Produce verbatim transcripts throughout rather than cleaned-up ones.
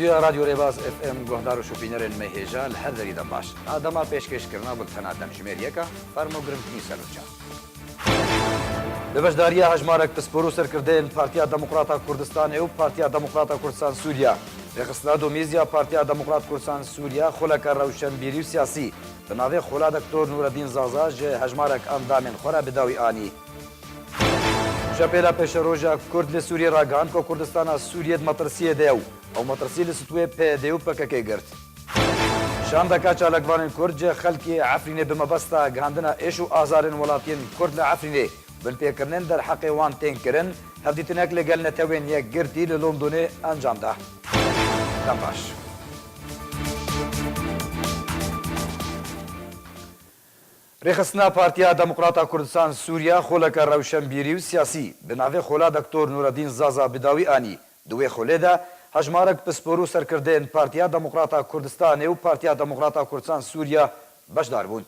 Ya Radyo Rêbaz F M guhdar û şopînerên me hêja li her derî dem baş. Niha dema pêşkêşkirina bultena demjimêr yek e, fermo girîngtirîn serûçe. Bi beşdariya hejmarek pispor û serkirdeyên Partiya Demokrata Kurdistanê û Partiya Demokrata Kurdistan Sûriya, rêxistina domîz ya Partiya Demokrat Kurdistan Sûriya xuleke rewşenbîrî û siyasî bi navê Xola Doktor Nureddîn Zaza ji hejmarek endamên xwe re bi dawî anî. Şepêla pêşeroja Kurd li Sûriyê ragihand ku Kurdistana Sûriyê di metirsiyê de ye û ew metirsî li stûyê P Y D û P K K girt. Şandeka çalakvanên Kurd ji xelkê Efrînê bi mebesta gihandina êş û azarên welatiyên Kurd li Efrînê, binpêkirinên derheqê wan tên kirin, hevdîtinek li gel Netewên Yekgirtî li Londonê encam da. Dem baş. Rêxistina Partiya Demokrata Kurdistan Sûriya xoleke rewşenbîrî û siyasî bi navê Xola Doktor Nureddîn Zaza bi dawî anî. Di wê xolê de hejmarek pispor û serkirdeyên Partiya Demokrata Kurdistanê û Partiya Demokrata Kurdistan Sûriya beşdar bûn.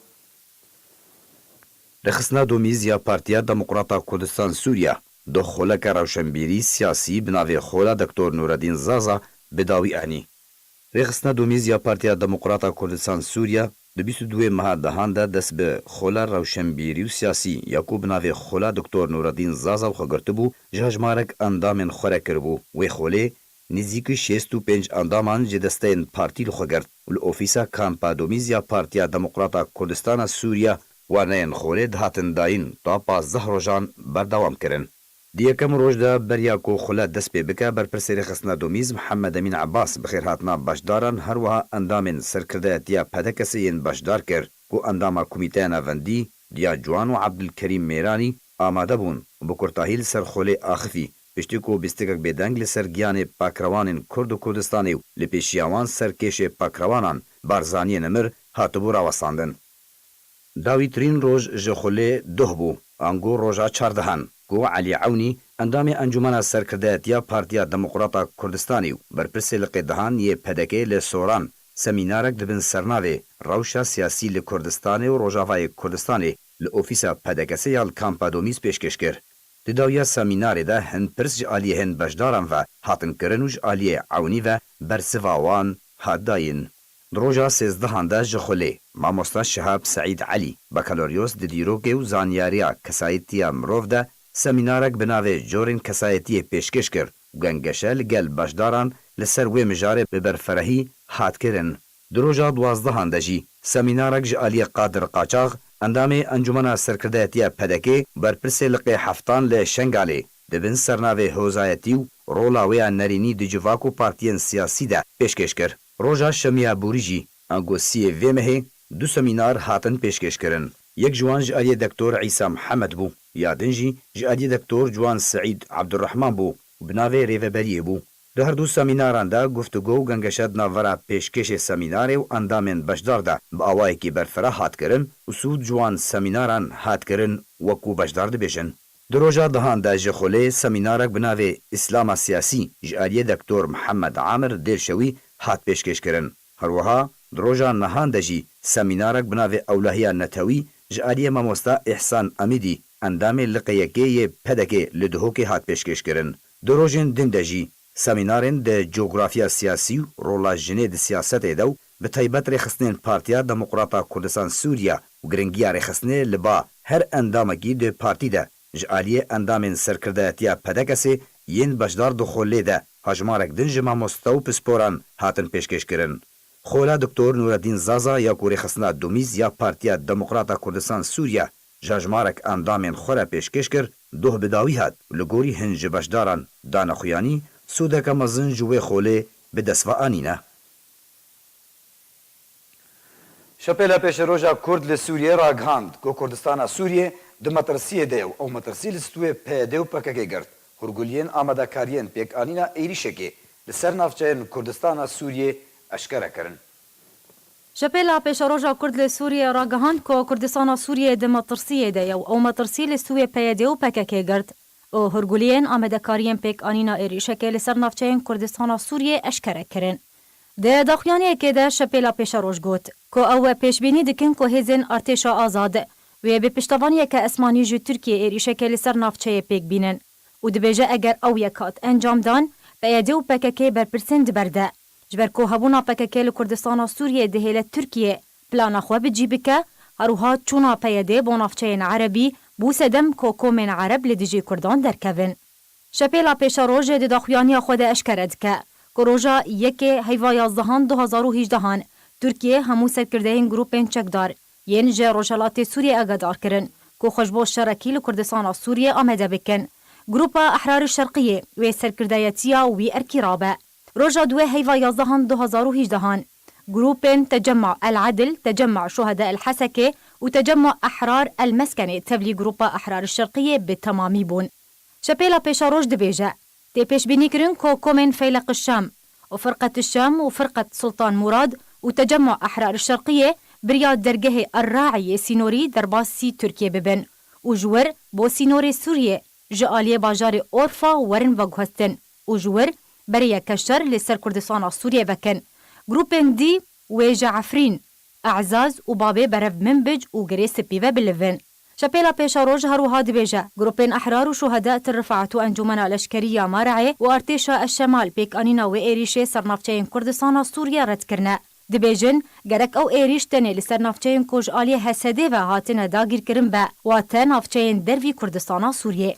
Rêxistina domîz ya Partiya Demokrata Kurdistan Sûriya, doh xoleke rewşenbîrî siyasî bi navê Xola Doktor Nureddîn Zaza bi dawî anî. Rêxistina domîz ya Partiya Demokrata Kurdistan Sûriya di bîst û duwê meha dehan de dest bi xola rewşenbîrî û siyasî ya ku bi navê Xola Doktor Nureddîn Zaza xwe girtibû, ji hejmarek endamên xwe re kiribû. Wê xolê nêzîkî şêst û pênc endaman ji desteyên partî li xwe girt û li ofîsa kampa domîz ya Partiya Demokrata Kurdistana Sûriya waneyên xolê dihatin dayîn ta pazdeh rojan berdewam kirin. Di yekem roj de beriya ku xule dest pê bike, berpirsê rêxistina domîz Mihemed Emîn Ebas bi xêrhatina beşdaran, her wiha endamên serkirdeyetiya P D K S'ê yên beşdar kir ku endama Komîteya Navendî, Diya Ciwan û Ebdulkerîm Mêranî amade bûn û bi kurtahî li ser xolê axifî, piştî ku bîstikek bêdeng li ser giyanê pakrewanên Kurd û Kurdistanê û li pêşiya wan serkêşê pakrewanan Barzaniyê Nimir hatibû rawestandin. Dawîtirîn roj ji xulê doh bû, ango roja çardehan, ku Elî Ewnî, endamê Encûmena Serkirdeyetiya Partiya Demokrata Kurdistanê û berpirsê liqê dehan yê P D K'ê li Soran, semînarek di bin sernavê Rewşa Siyasî li Kurdistanê û Rojavayê Kurdistanê li ofîsa P D K S'ê ya li Kampa Domîz pêşkêş kir. Di dawiya semînarê de hin pirs ji aliyê hin beşdaran ve hatin kirin û ji aliyê Ewnî ve bersiva wan hat dayîn. Di roja sêzdehan de ji xulê, mamosta Şihab Seîd Elî, bakaloryos di dîrokê û zanyariya kesayetiya mirov de semînarek bi navê Corên Kesayetiyê pêşkêş kir û gengeşe li gel beşdaran li ser wê mijarê bi berfirehî hat kirin. Di roja duwazdehan de jî semînarek ji aliyê Qadir Qaçax, endamê Encûmena Serkirdeyetiya P D K'ê û berpirsê liqê heftan li Şengalê, di bin sernavê Hozayetî û rola wê ya nerînî di civak û partiyên siyasî de pêşkêş kir. Roja şemiya borî jî, ango siyê vê mehê, du semînar hatin pêşkêş kirin. Yek ji wan ji aliyê Doktor Îsa Mihemed bû, ya din jî ji aliyê Doktor Ciwan Seîd Ebdurrehman bû û bi navê Rêveberiyê bû. Di her du semînaran de guftûgo û gengeşe di navbera pêşkêşê semînarê û endamên beşdar de bi awayekî berfireh hat kirin û sûd ji wan semînaran hat kirin, wekû beşdar dibêjin. Di roja dehan de ji xulê semînarek bi navê Îslama Siyasî ji aliyê Doktor Mihemed Amir Dêrşewî hat pêşkêş kirin. Her wiha di roja nehan de jî semînarek bi navê Ewlahiya Netewî ji aliyê mamosta Îhsan Emîdî, endamê liqê yekê yê P D K'ê li Duhokê hat pêşkêş kirin. Di rojên din de jî semînarên di cografiya siyasî û rola jinê di siyasetê de û bi taybet rêxistinên Partiya Demokrata Kurdistan Sûriya û giringiya rêxistinê li ba her endamekî di partî de ji aliyê endamên serkirdeyetiya P D K S'ê yên beşdar di xulê de hejmarek din ji mamoste û pisporan hatin pêşkêş kirin. Xola Doktor Nureddîn Zaza ya ku rêxistina domîz ya Partiya Demokrata Kurdistan Sûriya ji hejmarek endamên xwe re pêşkêş kir, doh bi dawî hat û li gorî hin ji beşdaran dane xuyanî, sûdeke mezin ji wê xolê bi dest ve anîne. Şepêla Pêşeroja Kurd li Sûriyê ragihand ku Kurdistana Sûriyê di metirsiyê de ye û ew metirsî li stûyê P Y D û P K K girt. Hûrguliyên amadekariyên pêkanîna êrîşekê li ser navçeyên Kurdistana Sûriyê eşkere kirin. Şepêla Pêşeroja Kurd li Sûriyê ragihand ku Kurdistana Sûriyê di metirsiyê de ye û ew metirsî li stûyê P Y D û P K K girt û hûrguliyên amadekariyên pêkanîna êrîşekê li ser navçeyên Kurdistana Sûriyê eşkere kirin. Di daxuyaniyekê de Şepêla Pêşeroj got ku ew pêşbînî dikin ku hêzên artêşa azad wê bi piştevaniyeke esmanî ji Tirkiyê êrîşekê li ser navçeyê pêk bînin û dibêje eger ew yek hat encam dan, P Y D û P K K berpirsên di ber de. Ji ber ku hebûna P K K li Kurdistana Sûriyê dihêle Tirkiye plana xwe bi cî bike, her wiha çûna P Y D bo navçeyên erebî bû sedem ku komên ereb li dijî Kurdan derkevin. Şepêla Pêşeroj di daxuyaniya xwe de eşkere dike ku roja yekê heyva yazdehan du hazar û hejdehan Tirkiye hemû serkirdeyên grûpên çekdar yên ji Rojhelatê Sûriyê agadar kirin ku xwe ji bo şerekî li Kurdistana Sûriyê amade bikin. Grûpa Ehrar Şerqiyê wê serkirdeyetiya wî erkî rabe. Roja duwê heyva yazdehan du hazar û hejdehan grûpên Tecemma El Edil, Tecemma Şuheda El Hesekê û Tecemma Ehrar El Meskenê tevlî Grûpa Ehrar Şerqiyê bi temamî bûn. Şepêla Pêşeroj dibêje, tê pêşbînîkirin ku komên Feyleq Şam û Firqet Şam û Firqet Sultan Murad û Tecemma Ehrar Şerqiyê beriya dergehê Er-Raî yê sînorî derbasî Tirkiyê bibin û ji wir bo sînorê Sûriyê ji aliyê bajarê Orfa werin veguhestin û ji wir berê yeke şer li ser Kurdistana Sûriyê vekin. Grûpên dî wê ji Efrîn, Ezaz û Babê berev Minbic û Girê Spî ve bilivin. Şepêla Pêşeroj her wiha dibêje, grûpên Ehrar û Şuheda Tir Rifaet û Encûmena Leşkerî ya Mare'ê û Artêşa Eşşemal pêkanîna wê êrîşê ser navçeyên Kurdistana Sûriyê red kirine. Dibêjin, gerek ew êrîş tenê li ser navçeyên ku ji aliyê H S D ve hatine dagîrkirin be, wate navçeyên dervî Kurdistana Sûriyê.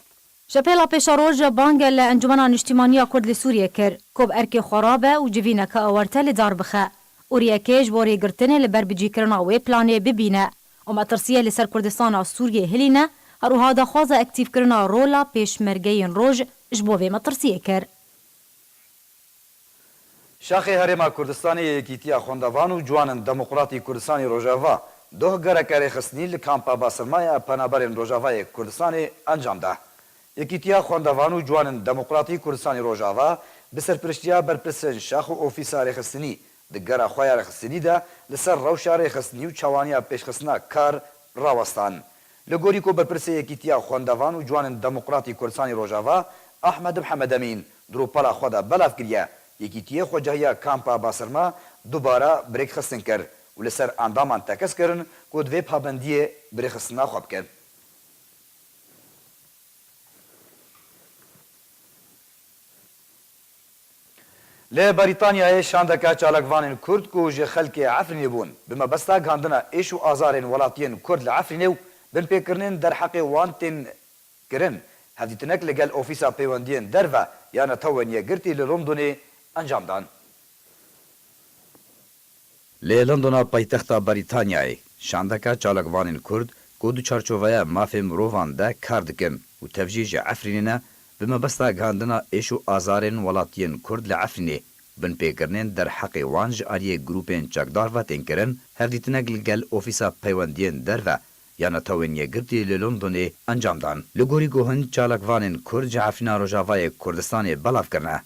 Şepêla Pêşeroj bang li Encûmena Niştîmanî ya Kurd li Sûriyê kir ku bi erkê xwe rabe û civîneke awarte li dar bixe û riyekê ji bo rêgirtinê li ber bicîkirina wê planê bibîne û metirsiyê li ser Kurdistana Sûriyê hilîne, her wiha daxwaza aktîfkirina rola Pêşmergeyên Roj ji bo vê metirsiyê kir. Şaxê Herêma Kurdistanê yê Yekîtiya Xwendevan û Ciwanên Demokratî Kurdistanî Rojava, doh gereke rêxistinî li Kampa Basirma ya Penaberên Rojavayê Kurdistanê encam da. Yekîtiya Xwendevan û Ciwanên Demokratî Kurdistanî Rojava bi serpiriştiya berpirsên şax û ofîsa rêxistinî di gera xwe ya rêxistinî de li ser rewşa rêxistinî û çawaniya pêşxistina kar rawestan. Li gorî ku berpirsê Yekîtiya Xwendevan û Ciwanên Demokratî Kurdistanî Rojava, Ahmed Mihemed Emîn, di rûpela xwe de belav kiriye, Yekîtiyê xwecihiya Kampa Basirma dubare bi rêkxistin kir û li ser endaman tekez kirin ku divê pabendiyê bi rêxistina xwe bikin. Li Brîtanyayê şandeke çalakvanên Kurd ku ji xelkê Efrînê bûn, bi mebesta gihandina êş û azarên welatiyên Kurd li Efrînê û binpêkirinên derheqê wan tên kirin, hevdîtinek li gel Ofîsa Peywendiyên Derve ya Netewên Yekgirtî li Londonê encam dan. Li Londona paytexta Brîtanyayê, şandeke çalakvanên Kurd ku di çarçoveya mafê mirovan de kar dikin û tev jî ji Efrînê ne, bi mebesta gihandina êş û azarên welatiyên Kurd li Efrînê, binpêkirinên derheqê wan ji aliyê grûpên çekdar ve tên kirin, hevdîtinek li gel Ofîsa Peywendiyên Derve ya Netewên Yekgirtî li Londonê encam dan. Li gorî ku hin çalakvanên Kurd ji Efrîna Rojavayê Kurdistanê belav kirine,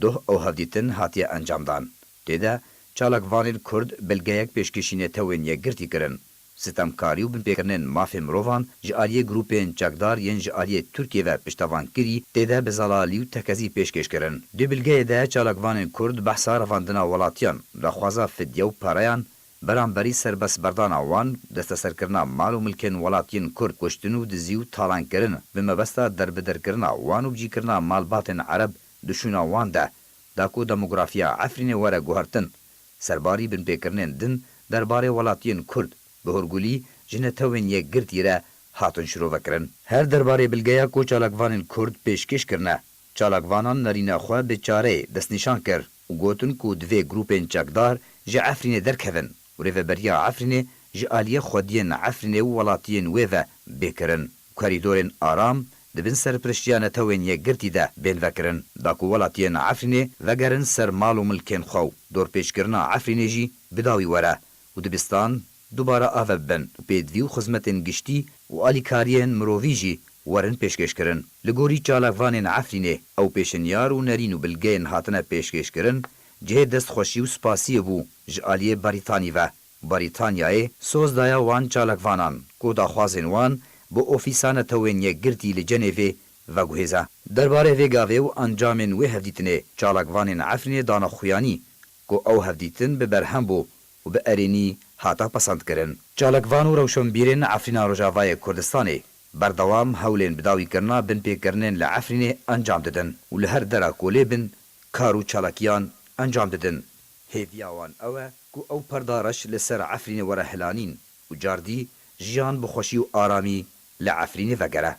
doh ew hevdîtin hatiye encamdan. Tê de çalakvanên Kurd bilgeyek pêşkêşî Netewên Yekgirtî kirin. Sitemkarî û binpêkirinên mafê mirovan ji aliyê grûpên çekdar yên ji aliyê Tirkiyê ve piştevankirî tê de bi zelalî û tekezî pêşkêş kirin. Di bilgeyê de çalakvanên Kurd behsa revandina welatiyan, daxwaza fidye û pereyan, beramberî serbestberdana wan, desteserkirina mal û milkên welatiyên Kurd, kuştin û dizî û talankirin bi mebesta derbiderkirina wan û bicîkirina malbatên Ereb di şûna wan de, da ku demografiya Efrînê were guhertin, serbarî binpêkirinên din derbarê welatiyên Kurd, bi hurgulî ji Netewên Yekgirtî re hatin şirovekirin. Her derbarê bilgeya ku çalakvanên Kurd pêşkêş kirine, çalakvanan nerîna xwe bi çareyê destnîşan kir û gotin ku divê grûpên çekdar ji Efrînê derkevin û rêveberiya Efrînê ji aliyê xwediyên Efrînê û welatiyên wê ve bê kirin. Korîdorên aram di bin serpiriştiya Netewên Yekgirtî de bên vekirin, da ku welatiyên Efrînê vegerin ser mal û milkên xwe û dorpêçkirina Efrînê jî bi dawî were û dibistan dubare ave bibin û pêdivî û xizmetên giştî û alîkariyên mirovî jî werin pêşkêşkirin. Li gorî çalakvanên Efrînê, ew pêşinyar û nerîn û bilgeyên hatine pêşkêşkirin, cihê destxweşî û spasiyê bû ji aliyê Brîtanî ve. Brîtanyayê soz daye wan çalakvanan ku daxwazên wan bi Ofîsa Netewên Yekgirtî li Cenêvê veguhêze. Derbarê vê gavê û encamên wê hevdîtinê çalakvanên Efrînê dane xuyanî ku ew hevdîtin bi berhem bû û bi erênî hate pesendkirin. Çalakvan û rewşenbîrên Efrîna Rojavayê Kurdistanê berdewam hewlên bidawîkirina binpêkirinên li Efrînê encam didin û li her dera ku lê bin kar û çalakiyan encam didin. Hêviya wan ew e ku ew perda reş li ser Efrînê were hilanîn û cardî jiyan bi xweşî û aramî li Efrînê vegere.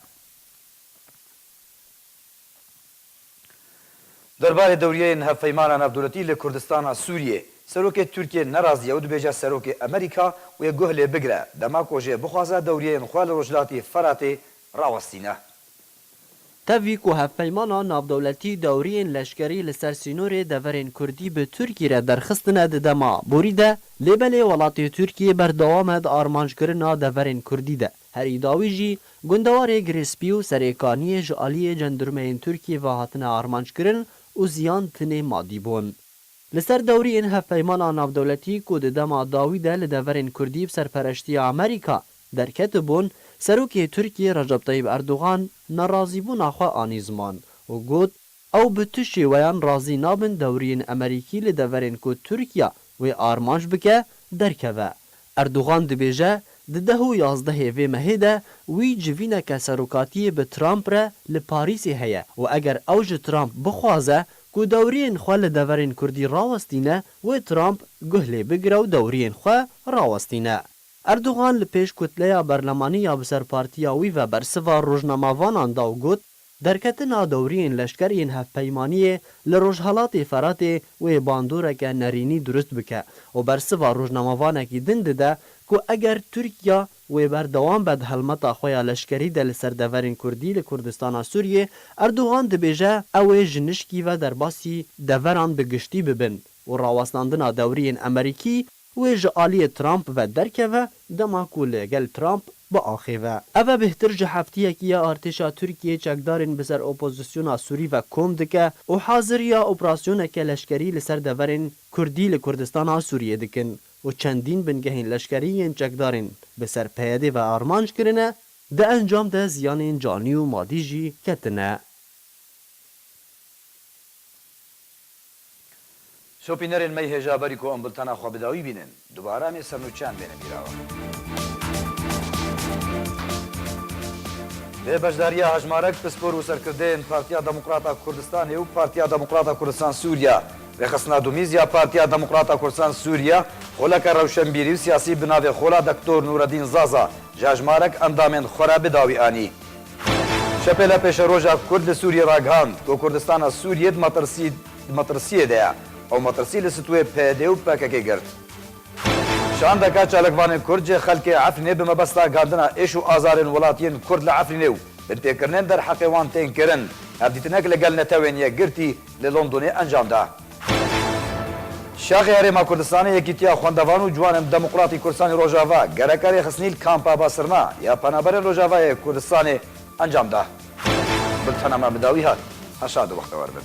Derbarê dewriyeyên hevpeymana navdewletî li Kurdistana Sûriyê, serokê Tirkiyê nerazî ye û dibêje serokê Amerîka wê guh lê bigire, dema ku jê bixwaze dewriyeyên xwe li Rojhilatê Feratê rawestîne. Tevî ku hevpeymana navdewletî dewriyên leşkerî li ser sînorê deverên Kurdî bi Tirkî re derxistine di dema borî de, lê belê welatê Tirkiyê berdewam e di armanckirina deverên Kurdî de. Herî dawî jî gundewarê Girêspî û Serêkaniyê ji aliyê cendirmeyên Tirkiyê ve hatine armanckirin û ziyan tinê madî bûn. Li ser dewriyên hevpeymana navdewletî ku di dema dawî de li deverên Kurdî bi serpereştiya Amerîka derketibûn, serokê Tirkiyê Recep Tayyip Erdogan nerazîbûna xwe anî ziman û got, ew bi tu şêweyan razî nabin dewriyên Amerîkî li deverên ku Tirkiya wê armanc bike, derkeve. Erdogan dibêje, di deh û yazdehê vê mehê de wî civîneke serokatiyê bi Trump re li Parîsê heye û eger ew ji Trump bixwaze ku dewriyên xwe li deverên Kurdî rawestîne, wê Trump guh lê bigire û dewriyên xwe rawestîne. Erdogan li pêş kutleya berlemanî ya bi ser partiya wî ve bersiva rojnamavanan da û got, derketina dewriyên leşker yên hevpeymaniyê li Rojhelatê Feratê wê bandoreke nerînî durust bike û bersiva rojnamevanekî din dide ku eger Tirkiya wê berdewam be di helmeta xwe ya leşkerî de li ser deverên Kurdî li Kurdistana Sûriyê, Erdogan dibêje ew ê ji nişkî ve derbasî deveran bi giştî bibin û rawestandina dewriyên Amerîkî wê ji aliyê Trump ve derkeve, dema ku li gel Trump biaxêve. Ev e bêhtir ji heftiyekî ye artêşa Tirkiyê çekdarên bi ser opozisyona Sûrî ve kom dike û haziriya operasyoneke leşkerî li ser deverên Kurdî li Kurdistana Sûriyê dikin û çendîn bingehên leşkerî yên çekdarên bi ser P Y D ve armanc kirine, di encam de ziyanên canî û madî jî ketine. Şopînerên me yê hêja, berî ku em bultena xwe bi dawî bînin, dubare em ê sernûçeyan bêne bîra we. Bi beşdariya hejmarek pispor û serkirdeyên Partiya Demokrata Kurdistanê û Partiya Demokrata Kurdistan Sûriya, rêxistina Dumîz ya Partiya Demokrata Kurdistan Sûriya, xoleke rewşenbîrî û siyasî bi navê Xola Doktor Nûredîn Zaza, ji hejmarek endamên xwe re bi dawî anî. Şepêle pêşeroja Kurd li Sûriyê ragihand ku Kurdistana Sûriyê di metirsî-, di metirsiyê de ye. Ew metirsî li stûyê P Y D û P K K girt. Şandeke çalakvanên Kurd ji xelkê Efrînê bi mebesta gandina êş û azarên welatiyên Kurd li Efrînê û binpêkirinên derheqê wan tên kirin, hevdîtinek li gel Netewên Yekgirtî li Londonê encam da. Şaxê Herêma Kurdistanê Yekîtiya Xwendevan û Ciwanên Demokratî Kurdistanê Rojava gereke rêxistinî li kampa Basirna ya Penaberên Rojavayê Kurdistanê encam da. Bultena me bi dawî hat. Her şad û bextewar bin.